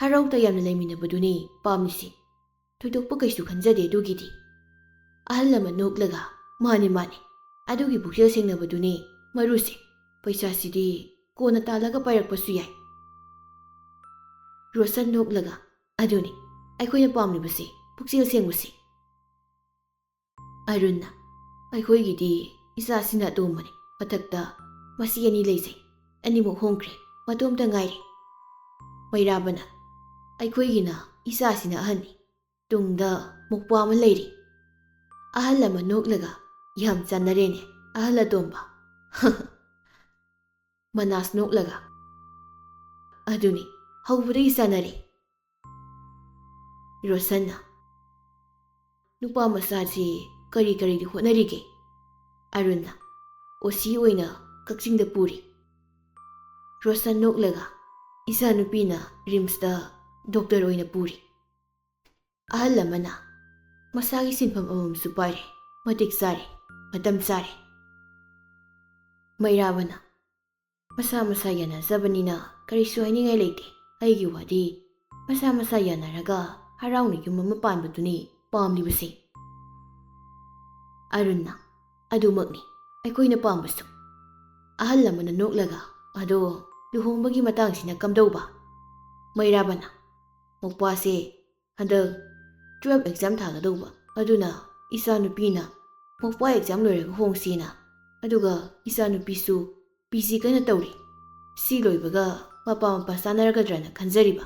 ꯍꯔꯥꯎ ꯇꯌꯥꯝꯅ ꯂꯩꯃꯤꯟꯅꯕꯗꯨꯅꯤ ꯄꯥꯝꯂꯤꯁꯦ꯫ ꯊꯣꯏꯗꯣꯛꯄ ꯀꯩꯁꯨ ꯈꯟꯖꯗꯦ ꯑꯗꯨꯒꯤꯗꯤ꯫ ꯑꯍꯜ ꯑꯃ ꯅꯣꯛꯂꯒ, "ꯃꯥꯅꯤ, ꯃꯥꯅꯤ, ꯑꯗꯨꯒꯤ ꯄꯨꯛꯆꯦꯜ ꯁꯦꯡꯅꯕꯗꯨꯅꯤ ꯃꯔꯨꯁꯦ꯫ ꯄꯩꯁꯥꯁꯤꯗꯤ ꯀꯣꯟꯅ ꯇꯥꯜꯂꯒ ꯄꯥꯏꯔꯛꯄꯁꯨ ꯌꯥꯏ꯫" ꯔꯣꯁꯟ ꯅꯣꯛꯂꯒ, "ꯑꯗꯨꯅꯤ ꯑꯩꯈꯣꯏꯅ ꯄꯥꯝꯂꯤꯕꯁꯤ, ꯄꯨꯛꯆꯦꯜ ꯁꯦꯡꯕꯁꯤ꯫" ꯑꯔꯨꯟꯅ, "ꯑꯩꯈꯣꯏꯒꯤꯗꯤ ꯏꯆꯥꯁꯤꯅ ꯑꯇꯣꯝꯕꯅꯤ꯫ ꯃꯊꯛꯇ ꯃꯁꯤ ꯑꯅꯤ ꯂꯩꯖꯩ꯫ ꯑꯅꯤꯃꯛ ꯍꯣꯡꯈ꯭ꯔꯦ꯫ ꯃꯇꯣꯝꯇ ꯉꯥꯏꯔꯦ꯫" ꯃꯩꯔꯥꯕꯅ, "ꯑꯩꯈꯣꯏꯒꯤꯅ ꯏꯆꯥꯁꯤꯅ ꯑꯍꯟꯅꯤ꯫ ꯇꯨꯡꯗ ꯃꯧꯄ꯭ꯋꯥ ꯑꯃ ꯂꯩꯔꯤ꯫" ꯑꯍꯜ ꯑꯃ ꯅꯣꯛꯂꯒ, "ꯌꯥꯝ ꯆꯥꯟꯅꯔꯦꯅꯦ, ꯑꯍꯜ ꯑꯇꯣꯝꯕ꯫" ꯃꯅꯥꯁ ꯅꯣꯛꯂꯒ, "ꯑꯗꯨꯅꯤ, ꯍꯧꯕꯗꯒꯤ ꯆꯥꯟꯅꯔꯦ꯫" ꯔꯣꯁꯟꯅ, "ꯅꯨꯄꯥ ꯃꯆꯥꯁꯤ ꯀꯔꯤ ꯀꯔꯤꯗꯤ ꯍꯣꯠꯅꯔꯤꯒꯦ?" ꯑꯔꯨꯟꯅ, "ꯑꯣ ꯁꯤ ꯑꯣꯏꯅ ꯀꯛꯆꯤꯡꯗ ꯄꯨꯔꯤ꯫" ꯔꯣꯁꯟ ꯅꯣꯛꯂꯒ, "ꯏꯆꯥꯅꯨꯄꯤꯅ ꯔꯤꯝꯁꯇ ꯗꯣꯛꯇꯔ ꯑꯣꯏꯅ ꯄꯨꯔꯤ꯫" ꯑꯍꯜ ꯑꯃꯅ, "ꯃꯁꯥꯒꯤ ꯁꯤꯟꯐꯝ ꯑꯃꯃꯝꯁꯨ ꯄꯥꯏꯔꯦ꯫ ꯃꯇꯤꯛ ꯆꯥꯔꯦ꯫ ꯃꯇꯝ ꯆꯥꯔꯦ꯫" ꯃꯩꯔꯥꯕꯅ, "ꯃꯁꯥ ꯃꯁꯥ ꯌꯥꯅꯖꯕꯅꯤꯅ ꯀꯔꯤꯁꯨ ꯍꯥꯏꯅꯤꯡꯉꯥꯏ ꯂꯩꯇꯦ꯫ ꯑꯩꯒꯤ ꯋꯥꯗꯤ ꯃꯁꯥ ꯃꯁꯥ ꯌꯥꯅꯔꯒ ꯍꯔꯥꯎꯅ ꯌꯨꯝ ꯑꯃ ꯄꯥꯟꯕꯗꯨꯅꯤ ꯄꯥꯝꯂꯤꯕꯁꯦ꯫" ꯑꯔꯨꯟꯅ, "ꯑꯗꯨꯃꯛꯅꯤ ꯑꯩꯈꯣꯏꯅ ꯄꯥꯝꯕꯁꯨ꯫" ꯑꯍꯜ ꯑꯃꯅ ꯅꯣꯛꯂꯒ, "ꯑꯗꯣ ꯂꯨꯍꯣꯡꯕꯒꯤ ꯃꯇꯥꯡꯁꯤꯅ ꯀꯝꯗꯧꯕ?" ꯃꯩꯔꯥꯕꯅ, "ꯃꯧꯄ꯭ꯋꯥꯁꯦ ꯍꯟꯗꯛ ꯇꯨꯋꯦꯜꯐ ꯑꯦꯛꯖꯥꯝ ꯊꯥꯒꯗꯧꯕ, ꯑꯗꯨꯅ ꯏꯆꯥꯅꯨꯄꯤꯅ ꯃꯧꯄ꯭ꯋꯥ ꯑꯦꯛꯖꯥꯝ ꯂꯣꯏꯔꯒ ꯍꯣꯡꯁꯦꯅ, ꯑꯗꯨꯒ ꯏꯆꯥꯅꯨꯄꯤꯁꯨ ꯄꯤ ꯖꯤ ꯀꯟꯅ ꯇꯧꯔꯤ꯫ ꯁꯤ ꯂꯣꯏꯕꯒ ꯃꯄꯥ ꯃꯄꯥ ꯆꯥꯟꯅꯔꯒꯗ꯭ꯔꯅ ꯈꯟꯖꯔꯤꯕ꯫"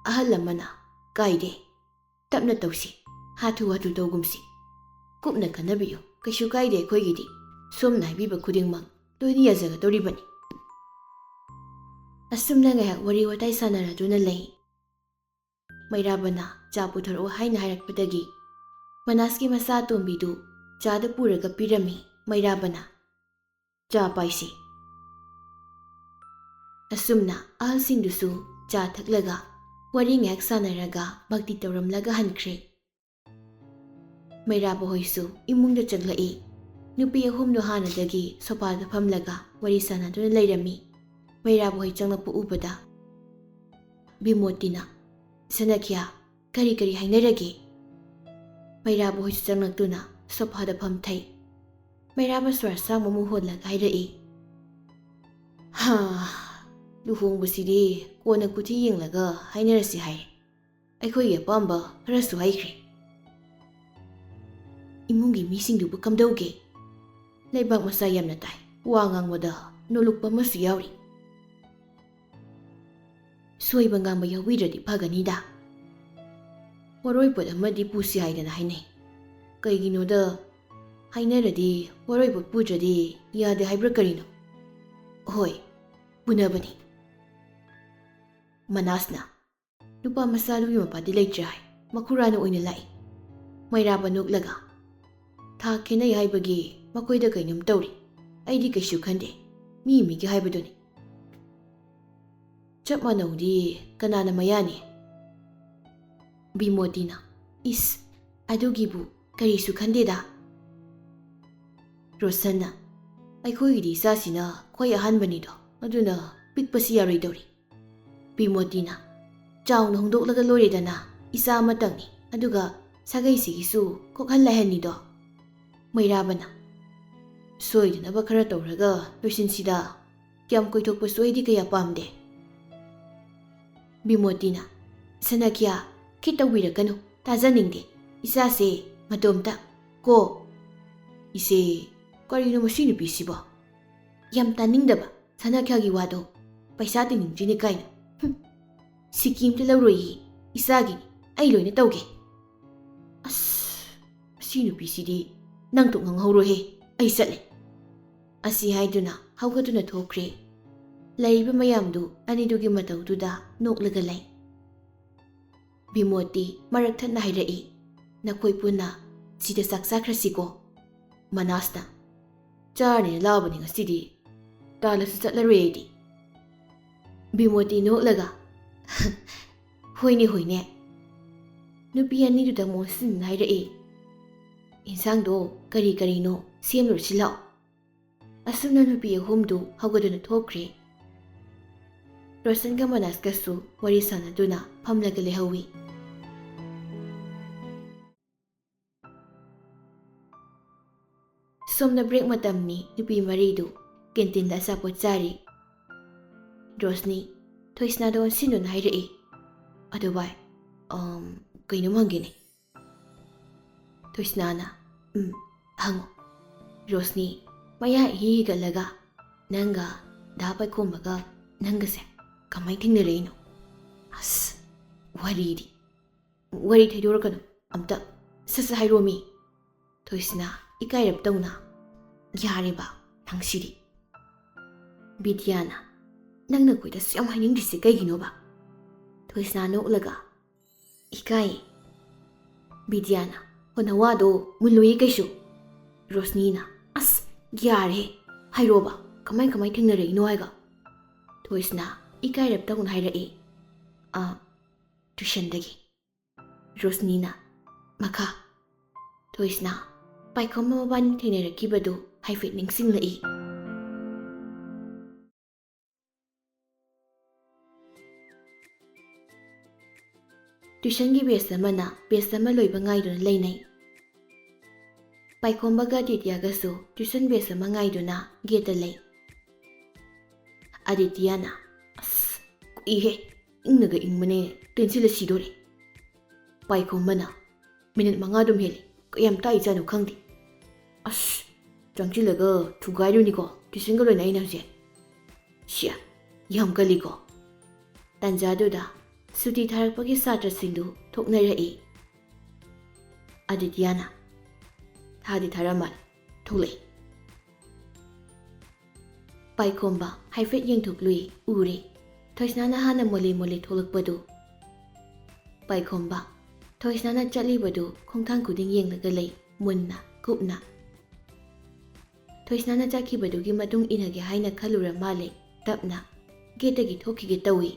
ꯑꯍꯜ ꯑꯃꯅ, "ꯀꯥꯏꯗꯦ, ꯇꯞꯅ ꯇꯧꯁꯤ, ꯍꯥꯊꯨ ꯍꯥꯊꯨ ꯇꯧꯒꯨꯝꯁꯤ꯫ ꯀꯨꯞꯅ ꯈꯟꯅꯕꯤꯌꯨ, ꯀꯩꯁꯨ ꯀꯥꯏꯗꯦ ꯑꯩꯈꯣꯏꯒꯤꯗꯤ꯫ ꯁꯣꯝꯅ ꯍꯥꯏꯕꯤꯕ ꯈꯨꯗꯤꯡꯃꯛ ꯂꯣꯏꯅ ꯌꯥꯖꯒꯗꯧꯔꯤꯕꯅꯤ꯫" ꯑꯁꯨꯝꯅ ꯉꯥꯏꯍꯥꯛ ꯋꯥꯔꯤ ꯋꯥꯇꯥꯏ ꯁꯥꯟꯅꯔꯗꯨꯅ ꯂꯩ꯫ ꯃꯩꯔꯥꯕꯅ ꯆꯥ ꯄꯨꯊꯣꯔꯛꯎ ꯍꯥꯏꯅ ꯍꯥꯏꯔꯛꯄꯗꯒꯤ ꯃꯅꯥꯁꯀꯤ ꯃꯆꯥ ꯑꯇꯣꯝꯕꯤꯗꯨ ꯆꯥꯗꯨ ꯄꯨꯔꯒ ꯄꯤꯔꯝꯃꯤ꯫ ꯃꯩꯔꯥꯕꯅ, "ꯆꯥ ꯄꯥꯏꯁꯤ꯫" ꯑꯁꯨꯝꯅ ꯑꯍꯜꯁꯤꯡꯗꯨꯁꯨ ꯆꯥ ꯊꯛꯂꯒ ꯋꯥꯔꯤ ꯉꯥꯏꯍꯥꯛ ꯁꯥꯟꯅꯔꯒ ꯚꯛꯇꯤ ꯇꯧꯔꯝꯂꯒ ꯍꯟꯈ꯭ꯔꯦ꯫ ꯃꯩꯔꯥꯕ ꯍꯣꯏꯁꯨ ꯏꯃꯨꯡꯗ ꯆꯪꯂꯛꯏ꯫ ꯅꯨꯄꯤ ꯑꯍꯨꯝꯗꯨ ꯍꯥꯟꯅꯗꯒꯤ ꯁꯣꯐꯥꯗ ꯐꯝꯂꯒ ꯋꯥꯔꯤ ꯁꯥꯟꯅꯗꯨꯅ ꯂꯩꯔꯝꯃꯤ꯫ ꯃꯩꯔꯥꯕ ꯍꯣꯏ ꯆꯪꯂꯛꯄ ꯎꯕꯗ ꯕꯤꯃꯣꯇꯤꯅ, "ꯁꯅꯈ꯭ꯌꯥ, ꯀꯔꯤ ꯀꯔꯤ ꯍꯥꯏꯅꯔꯒꯦ?" ꯃꯩꯔꯥꯕ ꯍꯣꯏꯁꯨ ꯆꯪꯂꯛꯇꯨꯅ ꯁꯣꯐꯥꯗ ꯐꯝꯊꯩ꯫ ꯃꯩꯔꯥꯕ ꯁꯣꯔ ꯑꯁꯥꯡꯕ ꯑꯃꯨꯛ ꯍꯣꯜꯂꯒ ꯍꯥꯏꯔꯛꯏ, "ꯍꯥ, ꯂꯨꯍꯣꯡꯕꯁꯤꯗꯤ ꯀꯣꯟꯅ ꯀꯨꯊꯤ ꯌꯦꯡꯂꯒ ꯍꯥꯏꯅꯔꯁꯤ ꯍꯥꯏ꯫ ꯑꯩꯈꯣꯏꯒꯤ ꯑꯄꯥꯝꯕ ꯈꯔꯁꯨ ꯍꯥꯏꯈ꯭ꯔꯦ꯫ ꯏꯃꯨꯡꯒꯤ ꯃꯤꯁꯤꯡꯗꯨꯕꯨ ꯀꯝꯗꯧꯒꯦ? ꯂꯩꯕꯥꯛ ꯃꯆꯥ ꯌꯥꯝꯅ ꯇꯥꯏ꯫ ꯋꯥ ꯉꯥꯡꯕꯗ ꯅꯣꯂꯨꯛꯄ ꯑꯃꯁꯨ ꯌꯥꯎꯔꯤ꯫ ꯁꯣꯏꯕ ꯉꯥꯡꯕ ꯌꯥꯎꯕꯤꯗ꯭ꯔꯗꯤ ꯐꯒꯅꯤꯗ꯫ ꯋꯥꯔꯣꯏꯄꯣꯠ ꯑꯃꯗꯤ ꯄꯨꯁꯤ ꯍꯥꯏꯗꯅ ꯍꯥꯏꯅꯩ꯫ ꯀꯩꯒꯤꯅꯣꯗ, ꯍꯥꯏꯅꯔꯗꯤ ꯋꯥꯔꯣꯏꯄꯣꯠ ꯄꯨꯗ꯭ꯔꯗꯤ ꯌꯥꯗꯦ ꯍꯥꯏꯕ꯭ꯔꯥ ꯀꯔꯤꯅꯣ? ꯍꯣꯏ, ꯄꯨꯅꯕꯅꯤ꯫" ꯃꯅꯥꯁꯅ, "ꯅꯨꯄꯥ ꯃꯆꯥꯗꯨꯒꯤ ꯃꯄꯥꯗꯤ ꯂꯩꯇ꯭ꯔꯦ ꯍꯥꯏ꯫ ꯃꯈꯨꯔꯥꯅ ꯑꯣꯏꯅ ꯂꯥꯛꯏ꯫" ꯃꯩꯔꯥꯕ ꯅꯣꯛꯂꯒ, "ꯊꯥꯛ ꯈꯦꯠꯅꯩ ꯍꯥꯏꯕꯒꯤ ꯃꯈꯣꯏꯗ ꯀꯩꯅꯣꯝ ꯇꯧꯔꯤ꯫ ꯑꯩꯗꯤ ꯀꯩꯁꯨ ꯈꯟꯗꯦ꯫ ꯃꯤ ꯃꯤꯒꯤ ꯍꯥꯏꯕꯗꯨꯅꯤ꯫" "ꯆꯞ ꯃꯥꯟꯅꯧꯗꯤ ꯀꯅꯥꯅ ꯃꯌꯥꯅꯤ?" ꯕꯤꯃꯣꯇꯤꯅ, "ꯏꯁ, ꯑꯗꯨꯒꯤꯕꯨ ꯀꯔꯤꯁꯨ ꯈꯟꯗꯦꯗ꯫" ꯔꯣꯁꯟꯅ, "ꯑꯩꯈꯣꯏꯒꯤꯗꯤ ꯏꯆꯥꯁꯤꯅ ꯈ꯭ꯋꯥꯏ ꯑꯍꯥꯟꯕꯅꯤꯗꯣ, ꯑꯗꯨꯅ ꯄꯤꯛꯄꯁꯤ ꯌꯥꯔꯣꯏꯗꯧꯔꯤ꯫" ꯕꯤꯃꯣꯇꯤꯅ, "ꯆꯥꯎꯅ ꯍꯣꯡꯗꯣꯛꯂꯒ ꯂꯣꯏꯔꯦꯗꯅ, ꯏꯆꯥ ꯑꯃꯇꯪꯅꯤ, ꯑꯗꯨꯒ ꯁꯥꯒꯩꯁꯤꯒꯤꯁꯨ ꯀꯣꯛꯍꯜ ꯂꯥꯏꯍꯟꯅꯤꯗꯣ꯫" ꯃꯩꯔꯥꯕꯅ, "ꯁꯣꯏꯗꯅꯕ ꯈꯔ ꯇꯧꯔꯒ ꯂꯣꯏꯁꯤꯟꯁꯤꯗ, ꯀꯌꯥꯝ ꯀꯣꯏꯊꯣꯛꯄꯁꯨ ꯑꯩꯗꯤ ꯀꯌꯥ ꯄꯥꯝꯗꯦ꯫" ꯕꯤꯃꯣꯇꯤꯅ, "ꯁꯅꯈ꯭ꯌꯥ, ꯈꯤꯠ ꯇꯧꯕꯤꯔꯛꯀꯅꯨ, ꯇꯥꯖꯅꯤꯡꯗꯦ꯫ ꯏꯆꯥꯁꯦ ꯃꯇꯣꯝꯇ ꯀꯣ꯫" "ꯏꯆꯦ, ꯀꯔꯤꯅꯣ ꯃꯁꯤ ꯅꯨꯄꯤꯁꯤꯕꯣ? ꯌꯥꯝ ꯇꯥꯅꯤꯡꯗꯕ ꯁꯅꯈ꯭ꯌꯥꯒꯤ ꯋꯥꯗꯣ꯫ ꯄꯩꯁꯥ ꯇꯤꯡꯅꯤꯡꯗ꯭ꯔꯤꯅꯦ ꯀꯥꯏꯅ꯫ ꯍꯨꯝ꯫ ꯁꯤꯀꯤ ꯑꯝꯇ ꯂꯧꯔꯣꯏꯌꯦ, ꯏꯆꯥꯒꯤꯅꯤ, ꯑꯩ ꯂꯣꯏꯅ ꯇꯧꯒꯦ꯫" "ꯑꯁ, ꯃꯁꯤ ꯅꯨꯄꯤꯁꯤꯗꯤ, ꯅꯪ ꯇꯣꯛ ꯉꯥꯡꯍꯧꯔꯣꯍꯦ, ꯑꯩ ꯆꯠꯂꯦ꯫" ꯑꯁꯤ ꯍꯥꯏꯗꯨꯅ ꯍꯧꯒꯠꯇꯨꯅ ꯊꯣꯛꯈ꯭ꯔꯦ꯫ ꯂꯩꯔꯤꯕ ꯃꯌꯥꯝꯗꯨ ꯑꯅꯤꯗꯨꯒꯤ ꯃꯇꯧꯗꯨꯗ ꯅꯣꯛꯂꯒ ꯂꯩ꯫ ꯕꯤꯃꯣꯇꯤ ꯃꯔꯛ ꯊꯠꯅ ꯍꯥꯏꯔꯛꯏ, "ꯅꯈꯣꯏ ꯄꯨꯟꯅ ꯁꯤꯗ ꯆꯥꯛ ꯆꯥꯈ꯭ꯔꯁꯤꯀꯣ꯫" ꯃꯅꯥꯁꯅ, "ꯆꯥꯔꯅꯤꯅ ꯂꯥꯎꯕꯅꯤ ꯉꯁꯤꯗꯤ, ꯇꯥꯜꯂꯁꯨ ꯆꯠꯂꯔꯣꯏ ꯑꯩꯗꯤ꯫" ꯕꯤꯃꯣꯇꯤ ꯅꯣꯛꯂꯒ, "ꯍꯣꯏꯅꯦ, ꯍꯣꯏꯅꯦ꯫" ꯅꯨꯄꯤ ꯑꯅꯤꯗꯨꯗ ꯃꯣꯟꯁꯤꯟ ꯍꯥꯏꯔꯛꯏ, "ꯏꯟꯁꯥꯡꯗꯣ ꯀꯔꯤ ꯀꯔꯤꯅꯣ ꯁꯦꯝꯂꯨꯔꯁꯤ ꯂꯥꯛꯑꯣ꯫" ꯑꯁꯨꯝꯅ ꯅꯨꯄꯤ ꯑꯍꯨꯝꯗꯨ ꯍꯧꯒꯠꯇꯨꯅ ꯊꯣꯛꯈ꯭ꯔꯦ꯫ ꯔꯣꯁꯟꯒ ꯃꯅꯥꯁꯀꯁꯨ ꯋꯥꯔꯤ ꯁꯥꯟꯅꯗꯨꯅ ꯐꯝꯂꯒ ꯂꯩꯍꯧꯏ꯫ ꯁꯣꯝꯗ ꯕ꯭ꯔꯦꯛ ꯃꯇꯝꯅꯤ, ꯅꯨꯄꯤ ꯃꯔꯤꯗꯨ ꯀꯦꯟꯇꯤꯟꯗ ꯑꯆꯥꯄꯣꯠ ꯆꯥꯔꯤ꯫ ꯔꯣꯁꯅꯤ ꯊꯣꯏꯁꯅꯥꯗ ꯑꯣꯟꯁꯤꯟꯗꯨꯅ ꯍꯥꯏꯔꯛꯏ, "ꯑꯗꯨ ꯚꯥꯏ, ꯑꯝ, ꯀꯩꯅꯣꯝ ꯍꯪꯒꯦꯅꯦ?" ꯊꯣꯏꯁꯅꯥꯅ, "ꯎꯝ, ꯍꯪꯉꯣ꯫" ꯔꯣꯁꯅꯤ ꯃꯌꯥ ꯏꯍꯤ ꯍꯤꯒꯠꯂꯒ, "ꯅꯪꯒ ꯗꯥ ꯄꯥꯏꯈꯣꯝꯕꯒ ꯅꯪꯒꯁꯦ ꯀꯃꯥꯏ ꯊꯦꯡꯅꯔꯛꯏꯅꯣ? ꯑꯁ, ꯋꯥꯔꯤꯗꯤ, ꯋꯥꯔꯤ ꯊꯩꯗꯣꯔꯛꯀꯅꯨ, ꯑꯝꯇ ꯁꯠ ꯁꯠ ꯍꯥꯏꯔꯣꯃꯤ꯫" ꯊꯣꯏꯁꯅꯥ ꯏꯀꯥꯏꯔꯞ ꯇꯧꯅ, "ꯌꯥꯔꯦꯕ, ꯅꯪꯁꯤꯗꯤ꯫" ꯕꯤꯗ꯭ꯌꯥꯅ, "ꯅꯪꯅ ꯑꯩꯈꯣꯏꯗ ꯑꯁꯨꯛ ꯌꯥꯝ ꯍꯥꯏꯅꯤꯡꯗ꯭ꯔꯤꯁꯦ ꯀꯩꯒꯤꯅꯣꯕ?" ꯊꯣꯏꯁꯅꯥ ꯅꯣꯛꯂꯒ, "ꯏꯀꯥꯏ꯫" ꯕꯤꯗ꯭ꯌꯥꯅ, "ꯍꯣ, ꯅꯋꯥꯗꯣ ꯃꯨꯜꯂꯨꯏ ꯀꯩꯁꯨ꯫" ꯔꯣꯁꯅꯤꯅ, "ꯑꯁ, ꯌꯥꯔꯦ, ꯍꯥꯏꯔꯣꯕ, ꯀꯃꯥꯏ ꯀꯃꯥꯏ ꯊꯦꯡꯅꯔꯛꯏꯅꯣ ꯍꯥꯏꯒ?" ꯊꯣꯏꯁꯅꯥ ꯏꯀꯥꯏꯔꯞ ꯇꯧꯅ ꯍꯥꯏꯔꯛꯏ, "ꯑ, ꯇ꯭ꯌꯨꯁꯟꯗꯒꯤ꯫" ꯔꯣꯁꯅꯤꯅ, "ꯃꯈꯥ?" ꯊꯣꯏꯁꯅꯥ ꯄꯥꯏꯈꯣꯝꯕ ꯃꯕꯥꯅꯤ ꯊꯦꯡꯅꯔꯛꯈꯤꯕꯗꯨ ꯍꯥꯏꯐꯦꯠ ꯅꯤꯡꯁꯤꯡꯂꯛꯏ꯫ ꯇ꯭ꯌꯨꯁꯟꯒꯤ ꯕꯦꯁ ꯑꯃꯅ ꯕꯦꯁ ꯑꯃ ꯂꯣꯏꯕ ꯉꯥꯏꯗꯨꯅ ꯂꯩꯅꯩ꯫ ꯄꯥꯏꯈꯣꯝꯕꯒ ꯑꯗꯤꯇ꯭ꯌꯥꯒꯁꯨ ꯇ꯭ꯌꯨꯁꯟ ꯕꯦꯁ ꯑꯃ ꯉꯥꯏꯗꯨꯅ ꯒꯦꯠꯇ ꯂꯩ꯫ ꯑꯗꯤꯇ꯭ꯌꯥꯅ, "ꯑꯁ, ꯀꯨꯏꯍꯦ, ꯏꯪꯅꯒ ꯏꯪꯕꯅꯦ, ꯇꯦꯟꯁꯤꯜꯂ ꯁꯤꯗꯣꯔꯦ꯫" ꯄꯥꯏꯈꯣꯝꯕꯅ, "ꯃꯤꯅꯤꯠ ꯃꯉꯥ ꯑꯗꯨꯝ ꯍꯦꯜꯂꯦ, ꯀꯌꯥꯝ ꯇꯥꯛꯏꯖꯥꯠꯅꯣ ꯈꯪꯗꯦ꯫ ꯑꯁ, ꯆꯪꯁꯤꯜꯂꯒ ꯊꯨꯒꯥꯏꯔꯨꯅꯤꯀꯣ, ꯇ꯭ꯌꯨꯁꯟꯒ ꯂꯣꯏꯅ ꯑꯩꯅ ꯍꯧꯖꯤꯛ꯫ ꯁꯤꯌꯥ, ꯌꯥꯝ ꯀꯜꯂꯤꯀꯣ꯫" ꯇꯥꯟꯖꯥꯗꯨꯗ ꯁꯨꯇꯤ ꯊꯥꯔꯛꯄꯒꯤ ꯁꯥꯇ꯭ꯔꯁꯤꯡꯗꯨ ꯊꯣꯛꯅꯔꯛꯏ꯫ ꯑꯗꯤꯇ꯭ꯌꯥꯅ, "ꯊꯥꯗꯤ ꯊꯥꯔꯝꯃꯥꯜꯂꯦ, ꯊꯣꯛꯂꯛꯏ꯫" ꯄꯥꯏꯈꯣꯝꯕ ꯍꯥꯏꯐꯦꯠ ꯌꯦꯡꯊꯣꯛꯂꯨꯏ, ꯎꯔꯦ꯫ ꯊꯣꯏꯁꯅꯥꯅ ꯍꯥꯟꯅ ꯃꯣꯂꯤ ꯃꯣꯂꯤ ꯊꯣꯛꯂꯛꯄꯗꯨ꯫ ꯄꯥꯏꯈꯣꯝꯕ ꯊꯣꯏꯁꯅꯥꯅ ꯆꯠꯂꯤꯕꯗꯨ ꯈꯣꯡꯊꯥꯡ ꯈꯨꯗꯤꯡ ꯌꯦꯡꯂꯒ ꯂꯩ, ꯃꯨꯟꯅ, ꯀꯨꯞꯅ꯫ ꯊꯣꯏꯁꯅꯥꯅ ꯆꯠꯈꯤꯕꯗꯨꯒꯤ ꯃꯇꯨꯡ ꯏꯟꯅꯒꯦ ꯍꯥꯏꯅ ꯈꯜꯂꯨꯔ ꯃꯥꯜꯂꯦ, ꯇꯞꯅ ꯒꯦꯠꯇꯒꯤ ꯊꯣꯛꯈꯤꯒꯦ ꯇꯧꯏ꯫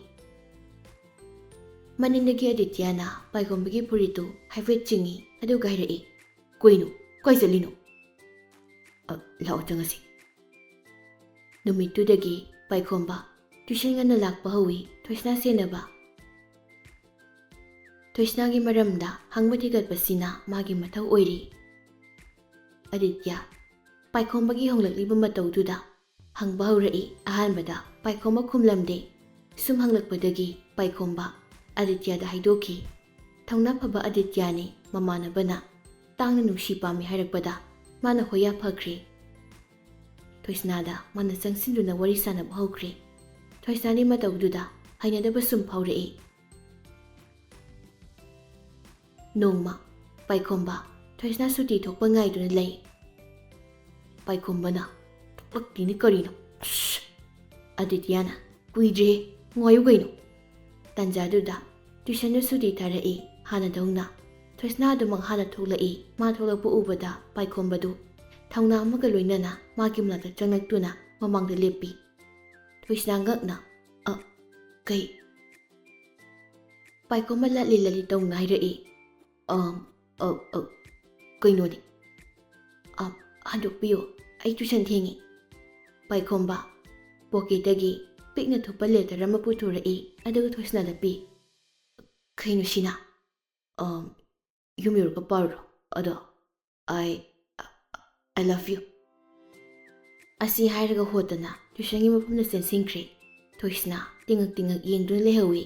ꯃꯅꯤꯡꯗꯒꯤ ꯑꯗꯤꯇ꯭ꯌꯥꯅ ꯄꯥꯏꯈꯣꯝꯕꯒꯤ ꯐꯨꯔꯤꯠꯇꯨ ꯍꯥꯏꯐꯦꯠ ꯆꯤꯡꯏ, ꯑꯗꯨꯒ ꯍꯥꯏꯔꯛꯏ, "ꯀꯩꯅꯣ? ꯀꯥꯏ ꯆꯠꯂꯤꯅꯣ?" "ꯑ, ꯂꯥꯛꯑꯣ ꯆꯪꯉꯁꯤ꯫" ꯅꯨꯃꯤꯠꯇꯨꯗꯒꯤ ꯄꯥꯏꯈꯣꯝꯕ ꯇ꯭ꯌꯨꯁꯟ ꯉꯟꯅ ꯂꯥꯛꯄ ꯍꯧꯏ ꯊꯣꯏꯁꯅꯥ ꯁꯦꯟꯅꯕ꯫ ꯊꯣꯏꯁꯅꯥꯒꯤ ꯃꯔꯝꯗ ꯍꯪꯕ ꯊꯤꯒꯠꯄꯁꯤꯅ ꯃꯥꯒꯤ ꯃꯊꯧ ꯑꯣꯏꯔꯤ꯫ ꯑꯗꯤꯇ꯭ꯌ ꯄꯥꯏꯈꯣꯝꯕꯒꯤ ꯍꯣꯡꯂꯛꯂꯤꯕ ꯃꯇꯧꯗꯨꯗ ꯍꯪꯕ ꯍꯧꯔꯛꯏ꯫ ꯑꯍꯥꯟꯕꯗ ꯄꯥꯏꯈꯣꯝꯕ ꯈꯨꯝꯂꯝꯗꯦ꯫ ꯁꯨꯝ ꯍꯪꯂꯛꯄꯗꯒꯤ ꯄꯥꯏꯈꯣꯝꯕ ꯑꯗꯤꯇ꯭ꯌꯗ ꯍꯥꯏꯗꯣꯛꯈꯤ꯫ ꯊꯧꯅꯥ ꯐꯕ ꯑꯗꯤꯇ꯭ꯌꯅꯤ꯫ ꯃꯃꯥꯟꯅꯕꯅ ꯇꯥꯡꯅ ꯅꯨꯡꯁꯤ ꯄꯥꯝꯃꯤ ꯍꯥꯏꯔꯛꯄꯗ ꯃꯥꯅ ꯍꯣꯌꯥ ꯐꯈ꯭ꯔꯦ꯫ ꯊꯣꯏꯁꯅꯥꯗ ꯃꯥꯅ ꯆꯪꯁꯤꯟꯗꯨꯅ ꯋꯥꯔꯤ ꯁꯥꯟꯅꯕ ꯍꯧꯈ꯭ꯔꯦ꯫ ꯊꯣꯏꯁꯅꯥꯗꯤ ꯃꯇꯧꯗꯨꯗ ꯍꯩꯅꯗꯕ ꯁꯨꯝ ꯐꯥꯎꯔꯛꯏ꯫ ꯅꯣꯡꯃ ꯄꯥꯏꯈꯣꯝꯕ ꯊꯣꯏꯁꯅꯥ ꯁꯨꯇꯤ ꯊꯣꯛꯄ ꯉꯥꯏꯗꯨꯅ ꯂꯩ꯫ ꯄꯥꯏꯈꯣꯝꯕꯅ, "ꯊꯣꯛꯂꯛꯇꯦꯅꯦ ꯀꯔꯤꯅꯣ?" "ꯁ꯭ꯁ!" ꯑꯗꯤꯇ꯭ꯌꯅ, "ꯀꯨꯏꯗ꯭ꯔꯦ, ꯉꯥꯏꯌꯨ ꯀꯩꯅꯣ?" ꯇꯥꯟꯖꯥꯗꯨꯗ ꯇ꯭ꯌꯨꯁꯟꯗꯨ ꯁꯨꯇꯤ ꯊꯥꯔꯛꯏ꯫ ꯍꯥꯟꯅꯗꯧꯅ ꯊꯣꯏꯁꯅꯥ ꯑꯗꯨꯃꯛ ꯍꯥꯟꯅ ꯊꯣꯛꯂꯛꯏ꯫ ꯃꯥ ꯊꯣꯛꯂꯛꯄ ꯎꯕꯗ ꯄꯥꯏꯈꯣꯝꯕꯗꯨ ꯊꯧꯅꯥ ꯑꯃꯒ ꯂꯣꯏꯅꯅ ꯃꯥꯒꯤ ꯃꯅꯥꯛꯇ ꯆꯪꯂꯛꯇꯨꯅ ꯃꯃꯥꯡꯗ ꯂꯦꯞꯄꯤ꯫ ꯊꯣꯏꯁꯅꯥ ꯉꯛꯅ, "ꯑ, ꯀꯩ?" ꯄꯥꯏꯈꯣꯝꯕ ꯂꯠꯂꯤ ꯂꯠꯂꯤ ꯇꯧꯅ ꯍꯥꯏꯔꯛꯏ꯫ "ꯑꯝ, ꯑ, ꯑ, ꯀꯩꯅꯣꯅꯦ?" "ꯑꯝ, ꯍꯟꯗꯣꯛꯄꯤꯌꯨ, ꯑꯩ ꯇ꯭ꯌꯨꯁꯟ ꯊꯦꯡꯉꯤ꯫" ꯄꯥꯏꯈꯣꯝꯕ ꯄꯣꯀꯦꯠꯇꯒꯤ ꯄꯤꯛꯅ ꯊꯨꯞꯄ ꯂꯦꯇꯔ ꯑꯃ ꯄꯨꯊꯣꯔꯛꯏ, ꯑꯗꯨꯒ ꯊꯣꯏꯁꯅꯥꯗ ꯄꯤ꯫ "ꯀꯩꯅꯣ ꯁꯤꯅ?" "ꯑꯝ, ꯌꯨꯝ ꯌꯧꯔꯒ ꯄꯥꯔꯨꯔꯣ ꯑꯗꯣ꯫ I, I love you꯫" ꯑꯁꯤ ꯍꯥꯏꯔꯒ ꯍꯣꯠꯇꯅ ꯇ꯭ꯌꯨꯁꯟꯒꯤ ꯃꯐꯝꯗ ꯆꯦꯟꯁꯤꯟꯈ꯭ꯔꯦ꯫ ꯊꯣꯏꯁꯅꯥ ꯇꯤꯡꯉꯛ ꯇꯤꯡꯉꯛ ꯌꯦꯡꯗꯨꯅ ꯂꯩꯍꯧꯏ꯫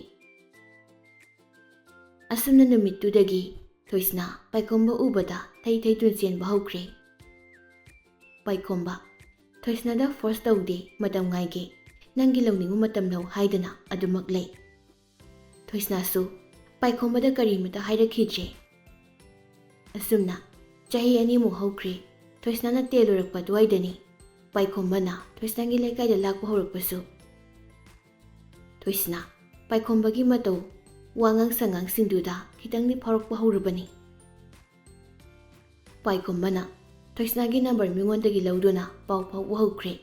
ꯑꯁꯨꯝꯅ ꯅꯨꯃꯤꯠꯇꯨꯗꯒꯤ ꯊꯣꯏꯁꯅꯥ ꯄꯥꯏꯈꯣꯝꯕ ꯎꯕꯗ ꯊꯩ ꯊꯩꯗꯨꯅ ꯆꯦꯟꯕ ꯍꯧꯈ꯭ꯔꯦ꯫ ꯄꯥꯏꯈꯣꯝꯕ ꯊꯣꯏꯁꯅꯥꯗ ꯐꯣꯔꯁ ꯇꯧꯗꯦ, "ꯃꯇꯝ ꯉꯥꯏꯒꯦ, ꯅꯪꯒꯤ ꯂꯧꯅꯤꯡꯕ ꯃꯇꯝ ꯂꯧ" ꯍꯥꯏꯗꯅ ꯑꯗꯨꯃꯛ ꯂꯩ꯫ ꯊꯣꯏꯁꯅꯥꯁꯨ ꯄꯥꯏꯈꯣꯝꯕꯗ ꯀꯔꯤꯃꯇ ꯍꯥꯏꯔꯛꯈꯤꯗ꯭ꯔꯦ꯫ ꯑꯁꯨꯝꯅ ꯆꯍꯤ ꯑꯅꯤꯃꯨꯛ ꯍꯧꯈ꯭ꯔꯦ꯫ ꯊꯣꯏꯁꯅꯥꯅ ꯇꯦꯟ ꯂꯣꯏꯔꯛꯄ ꯑꯗꯨꯋꯥꯏꯗꯅꯤ ꯄꯥꯏꯈꯣꯝꯕꯅ ꯊꯣꯏꯁꯅꯥꯒꯤ ꯂꯩꯀꯥꯏꯗ ꯂꯥꯛꯄ ꯍꯧꯔꯛꯄꯁꯨ꯫ ꯊꯣꯏꯁꯅꯥ ꯄꯥꯏꯈꯣꯝꯕꯒꯤ ꯃꯇꯧ, ꯋꯥꯉꯥꯡ ꯁꯉꯥꯡꯁꯤꯡꯗꯨꯗ ꯈꯤꯇꯪꯗꯤ ꯐꯥꯎꯔꯛꯄ ꯍꯧꯔꯕꯅꯤ꯫ ꯄꯥꯏꯈꯣꯝꯕꯅ ꯊꯣꯏꯁꯅꯥꯒꯤ ꯅꯝꯕꯔ ꯃꯤꯉꯣꯟꯗꯒꯤ ꯂꯧꯗꯨꯅ ꯄꯥꯎ ꯐꯥꯎꯕ ꯍꯧꯈ꯭ꯔꯦ꯫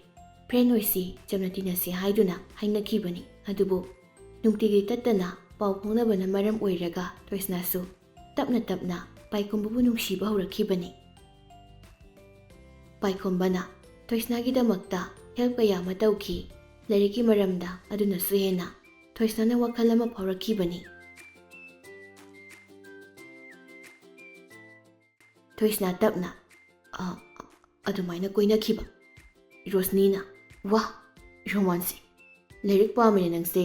ꯐ꯭ꯔꯦꯟ ꯑꯣꯏꯁꯤ, ꯆꯝꯅ ꯇꯤꯟꯅꯁꯤ ꯍꯥꯏꯗꯨꯅ ꯍꯥꯏꯅꯈꯤꯕꯅꯤ꯫ ꯑꯗꯨꯕꯨ ꯅꯨꯡꯇꯤꯒꯤ ꯇꯠꯇꯅ ꯄꯥꯎ ꯐꯥꯎꯅꯕꯅ ꯃꯔꯝ ꯑꯣꯏꯔꯒ ꯊꯣꯏꯁꯅꯥꯁꯨ ꯇꯞꯅ ꯇꯞꯅ ꯄꯥꯏꯈꯣꯝꯕꯕꯨ ꯅꯨꯡꯁꯤꯕ ꯍꯧꯔꯛꯈꯤꯕꯅꯤ꯫ ꯄꯥꯏꯈꯣꯝꯕꯅ ꯊꯣꯏꯁꯅꯥꯒꯤꯗꯃꯛꯇ ꯍꯦꯜꯞ ꯀꯌꯥ ꯑꯃ ꯇꯧꯈꯤ꯫ ꯂꯥꯏꯔꯤꯛꯀꯤ ꯃꯔꯝꯗ ꯑꯗꯨꯅꯁꯨ ꯍꯦꯟꯅ ꯊꯣꯏꯁꯅꯥꯅ ꯋꯥꯈꯜ ꯑꯃ ꯐꯥꯎꯔꯛꯈꯤꯕꯅꯤ꯫ ꯊꯣꯏꯁꯅꯥ ꯇꯞꯅ, "ꯑ, ꯑꯗꯨꯃꯥꯏꯅ ꯀꯣꯏꯅꯈꯤꯕ?" ꯔꯣꯁꯅꯤꯅ, "ꯋꯥ, ꯔꯣꯃꯥꯟꯁꯦ! ꯂꯥꯏꯔꯤꯛ ꯄꯥꯝꯃꯤꯅꯦ ꯅꯪꯁꯦ,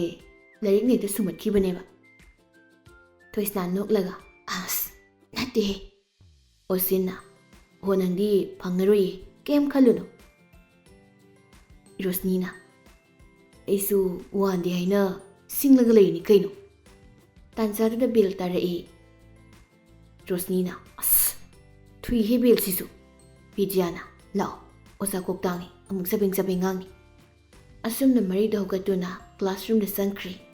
ꯂꯥꯏꯔꯤꯛꯅ ꯍꯦꯛꯇ ꯁꯨꯝꯍꯠꯈꯤꯕꯅꯦꯕ꯫" ꯊꯣꯏꯁꯅꯥ ꯅꯣꯛꯂꯒ, "ꯑꯁ, ꯅꯠꯇꯦꯍꯦ꯫" ꯑꯣꯁꯤꯟꯅ, "ꯍꯣ, ꯅꯪꯗꯤ ꯐꯪꯉꯔꯣꯏꯌꯦ, ꯀꯩꯝ ꯈꯜꯂꯨꯅꯨ꯫" ꯔꯣꯁꯅꯤꯅ, "ꯑꯩꯁꯨ ꯋꯥꯟꯗꯦ ꯍꯥꯏꯅ ꯁꯤꯡꯂꯒ ꯂꯩꯔꯤꯅꯤ ꯀꯩꯅꯣ꯫" ꯇꯥꯟꯖꯥꯗꯨꯗ ꯕꯦꯜ ꯇꯥꯔꯛꯏ꯫ ꯔꯣꯁꯅꯤꯅ, "ꯑꯁ, ꯊꯨꯏꯍꯦ ꯕꯦꯜꯁꯤꯁꯨ꯫" ꯕꯤꯗ꯭ꯌꯥꯅ, "ꯂꯥꯛꯑꯣ, ꯑꯣꯖꯥ ꯀꯣꯛ ꯇꯥꯡꯉꯤ, ꯑꯃꯨꯛ ꯆꯕꯦꯡ ꯆꯕꯦꯡ ꯉꯥꯡꯅꯤ꯫" ꯑꯁꯨꯝꯅ ꯃꯔꯤꯗꯣ ꯍꯧꯒꯠꯇꯨꯅ ꯀ꯭ꯂꯥꯁꯔꯨꯝꯗ ꯆꯪꯈ꯭ꯔꯦ꯫